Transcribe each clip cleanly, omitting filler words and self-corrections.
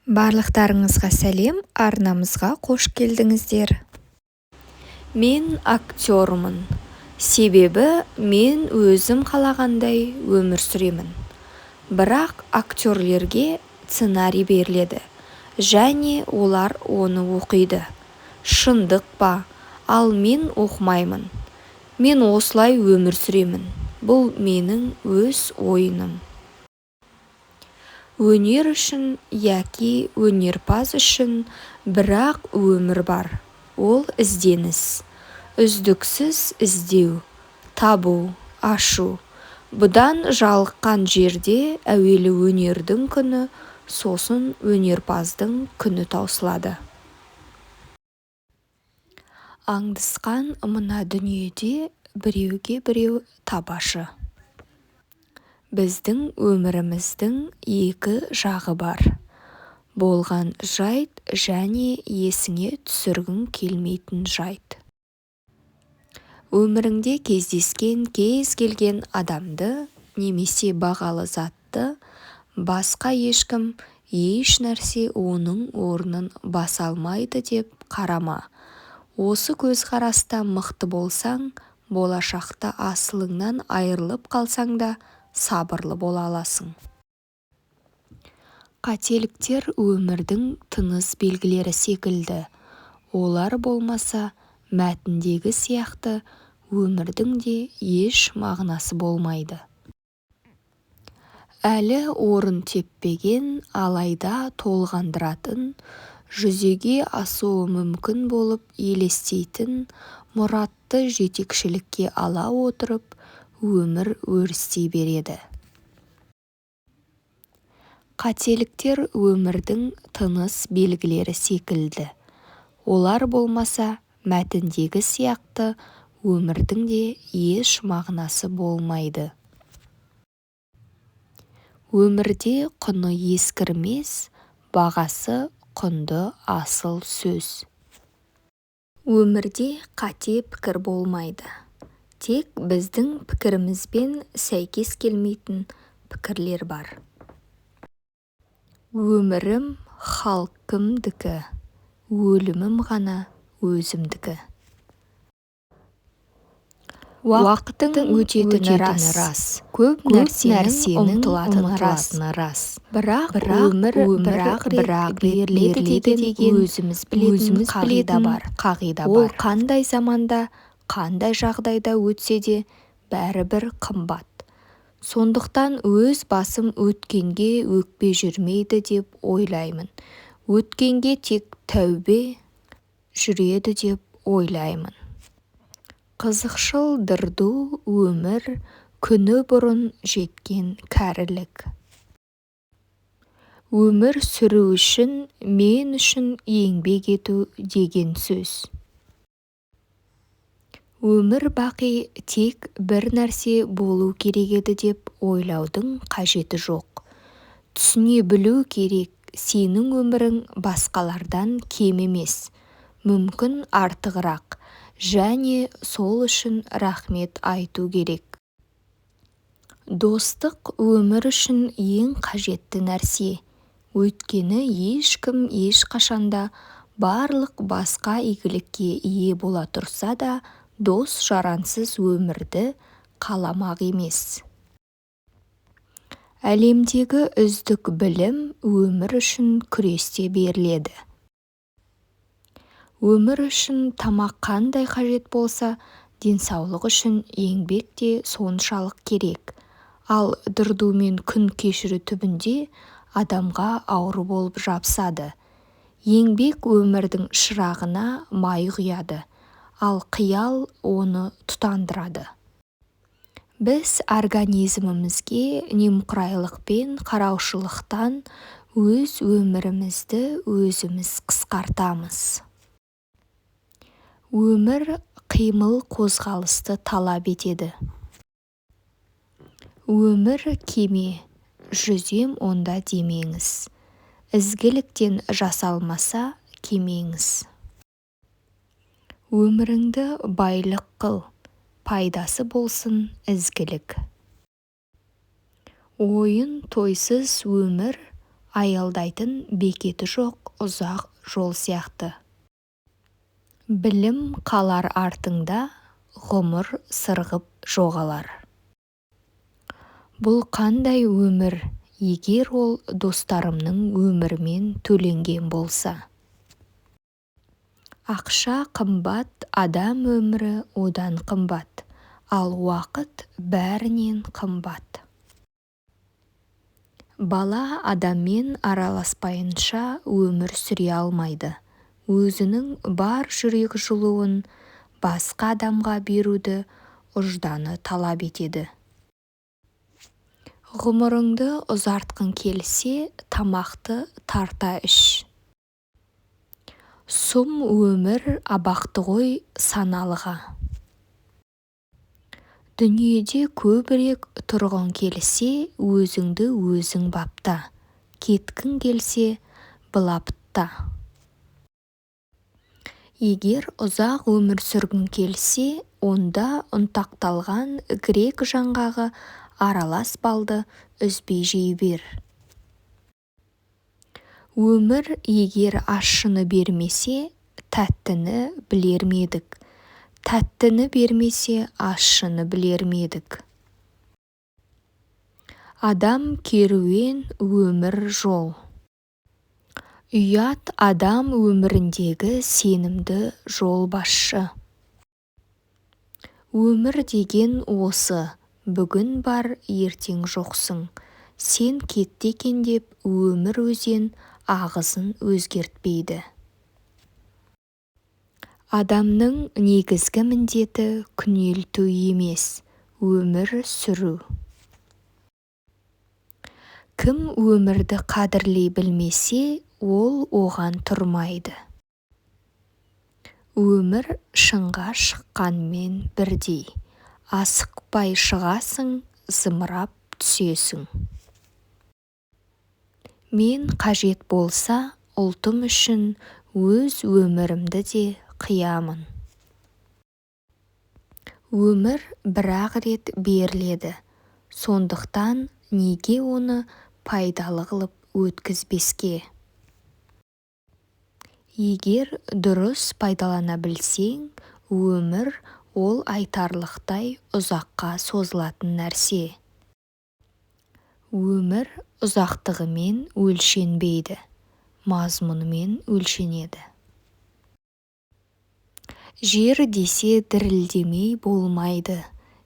Барлықтарыңызға сәлем, арнамызға қош келдіңіздер. Мен актермын, себебі мен өзім қалағандай өмір сүремін. Бірақ актерлерге сценарий беріледі және олар оны оқиды. Шындық па, ал мен оқымаймын. Мен осылай өмір сүремін. Бұл менің өз ойыным. Өнер үшін яки өнерпаз үшін бір-ақ өмір бар, ол ізденіс. Үздіксіз іздеу, табу, ашу. Бұдан жалыққан жерде әуелі өнердің күні, сосын өнерпаздың күні таусылады. Аңдысқан мына дүниеде біреуге біреу табашы. Біздің өміріміздің екі жағы бар. Болған жайт және есіңе түсіргің келмейтін жайт. Өміріңде кездескен кез келген адамды немесе бағалы затты басқа ешкім, ешнәрсе оның орнын баса алмайды деп қарама. Осы көзқараста мықты болсаң, болашақта асылыңнан айырылып қалсаң да сабырлы бола аласың. Қателіктер өмірдің тыныс белгілері секілді, олар болмаса, мәтіндегі сияқты өмірдің де еш мағынасы болмайды. Әлі орын теппеген, алайда толғандыратын, жүзеге асуы мүмкін болып елестейтін мұратты жетекшілікке ала отырып, өмір өрістей береді. Қателіктер өмірдің тыныс белгілері секілді, олар болмаса, мәтіндегі сияқты өмірдің де еш мағынасы болмайды. Өмірде құны ескірмес, бағасы құнды асыл сөз. Өмірде қате пікір болмайды. Тек біздің пікірімізбен сәйкес келмейтін пікірлер бар. Өмірім халкімдікі, өлімім ғана өзімдікі. Уақыттың өтетіні рас, көп нәрсенің ұмытылатыны рас. Бірақ өмір бір-ақ рет беріледі деген өзіміз білетін қағида бар. Ол қандай заманда, қандай жағдайда өтсе де бәрібір қымбат. Сондықтан өз басым өткенге өкпе жүрмейді деп ойлаймын. Өткенге тек тәубе жүреді деп ойлаймын. Қызықшыл дырду өмір күні бұрын жеткен кәрілік. Өмір сүру үшін мен үшін еңбек ету деген сөз. Өмір бақи тек бір нәрсе болу керек еді деп ойлаудың қажеті жоқ. Түсіне білу керек, сенің өмірің басқалардан кем емес, мүмкін артығырақ және сол үшін рахмет айту керек. Достық өмір үшін ең қажетті нәрсе, өйткені ешкім ешқашанда барлық басқа игілікке ие бола тұрса да дос-жарансыз өмірді қаламақ емес. Әлемдегі үздік білім өмір үшін күресте беріледі. Өмір үшін тамақ қандай қажет болса, денсаулық үшін еңбек те соншалық керек. Ал дырдумен күн кешіру түбінде адамға ауру болып жабысады. Еңбек өмірдің шырағына май құяды, ал қиял оны тұтандырады. Біз организмімізге немқұрайлықпен қараушылықтан өз өмірімізді өзіміз қысқартамыз. Өмір қимыл-қозғалысты талап етеді. Өмір кеме, жүзем онда демеңіз. Ізгіліктен жасалмаса кемеңіз. Өміріңді байлық қыл, пайдасы болсын ізгілік. Ойын-тойсыз өмір Аялдайтын бекеті жоқ ұзақ жол сияқты. Білім қалар артыңда, ғұмыр сырғып жоғалар. Бұл қандай өмір, егер ол достарымның өмірімен төленген болса? Ақша қымбат, адам өмірі одан қымбат, ал уақыт бәрінен қымбат. Бала адаммен араласпайынша өмір сүре алмайды, өзінің бар жүрек жылуын басқа адамға беруді ұжданы талап етеді. Ғұмырыңды ұзартқың келсе, тамақты тарта іш. Сұм өмір абақты ғой саналыға. Дүниеде көбірек тұрғың келсе, өзіңді өзің бапта, кеткің келсе, былапытта. Егер ұзақ өмір сүргің келсе, онда ұнтақталған грек жаңғағы аралас балды үзбей жей бер. Өмір егер ащыны бермесе, тәттіні білер ме едік, тәттіні бермесе, ащыны білер ме едік. Адам керуен, өмір жол. Ұят адам өміріндегі сенімді жолбасшы. Өмір деген осы, бүгін бар, ертең жоқсың, сен кетті екен деп өмір өзен ағысын өзгертпейді. Адамның негізгі міндеті күнелту емес, өмір сүру. Кім өмірді қадірлей білмесе, ол оған тұрмайды. Өмір шыңға шыққанмен бірдей, асықпай шығасың, зымырап түсесің. Мен қажет болса, ұлтым үшін өз өмірімді де қиямын. Өмір бір-ақ рет беріледі, сондықтан неге оны пайдалы қылып өткізбеске? Егер дұрыс пайдалана білсең, өмір ол айтарлықтай ұзаққа созылатын нәрсе. Өмір ұзақтығымен өлшенбейді, мазмұнымен өлшенеді. Жер десе дірілдемей болмайды,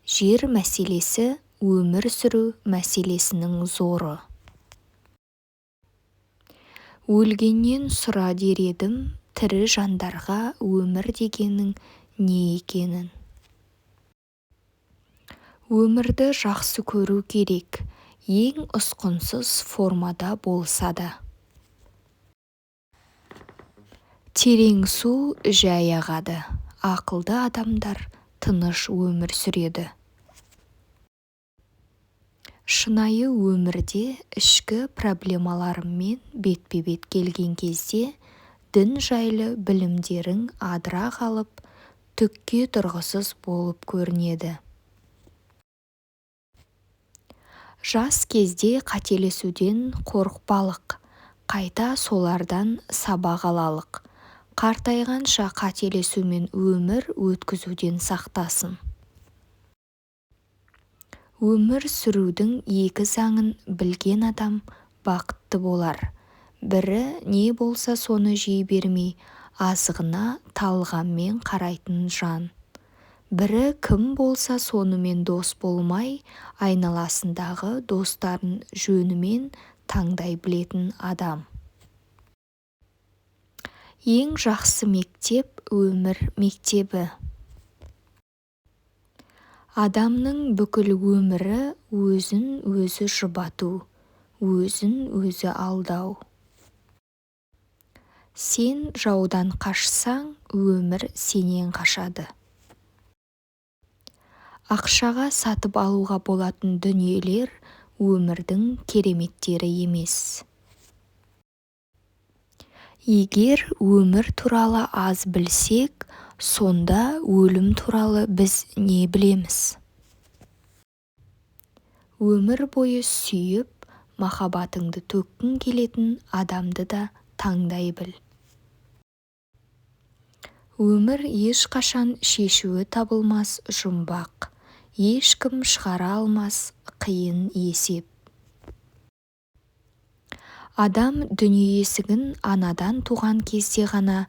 жер мәселесі өмір сүру мәселесінің зоры. Өлгеннен сұра дер едім тірі жандарға өмір дегеннің не екенін. Өмірді жақсы көру керек, ең ұсқынсыз формада болса да. Терең су жай ағады, ақылды адамдар тыныш өмір сүреді. Шынайы өмірде ішкі проблемаларыңмен бетпе-бет келген кезде дін жайлы білімдерің адыра қалып, түкке тұрғысыз болып көрінеді. Жас кезде қателесуден қорықпалық, қайта солардан сабақ алалық, қартайғанша қателесумен өмір өткізуден сақтасын. Өмір сүрудің екі заңын білген адам бақытты болар. Бірі не болса соны жей бермей, азығына талғаммен қарайтын жан. Бірі кім болса сонымен дос болмай, айналасындағы достарын жөнімен таңдай білетін адам. Ең жақсы мектеп өмір мектебі. Адамның бүкіл өмірі өзін-өзі жұбату, өзін-өзі алдау. Сен жаудан қашсаң, өмір сенен қашады. Ақшаға сатып алуға болатын дүниелер өмірдің кереметтері емес. Егер өмір туралы аз білсек, сонда өлім туралы біз не білеміз? Өмір бойы сүйіп, Махаббатыңды төккің келетін адамды да таңдай біл. Өмір ешқашан шешуі табылмас жұмбақ, ешкім шығара алмас қиын есеп. Адам дүние есігін анадан туған кезде ғана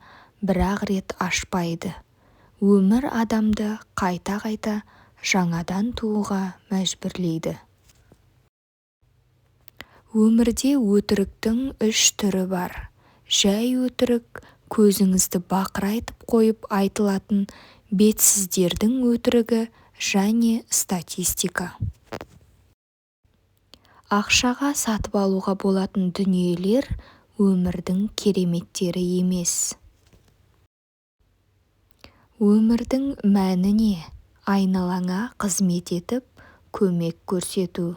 бір-ақ рет ашпайды, өмір адамды қайта-қайта жаңадан тууға мәжбүрлейді. Өмірде өтіріктің үш түрі бар: жәй өтірік, көзіңізді бақырайтып қойып айтылатын бетсіздердің өтірігі және статистика. Ақшаға сатып алуға болатын дүниелер өмірдің кереметтері емес. Өмірдің мәні не? Айналаңа қызмет етіп, көмек көрсету.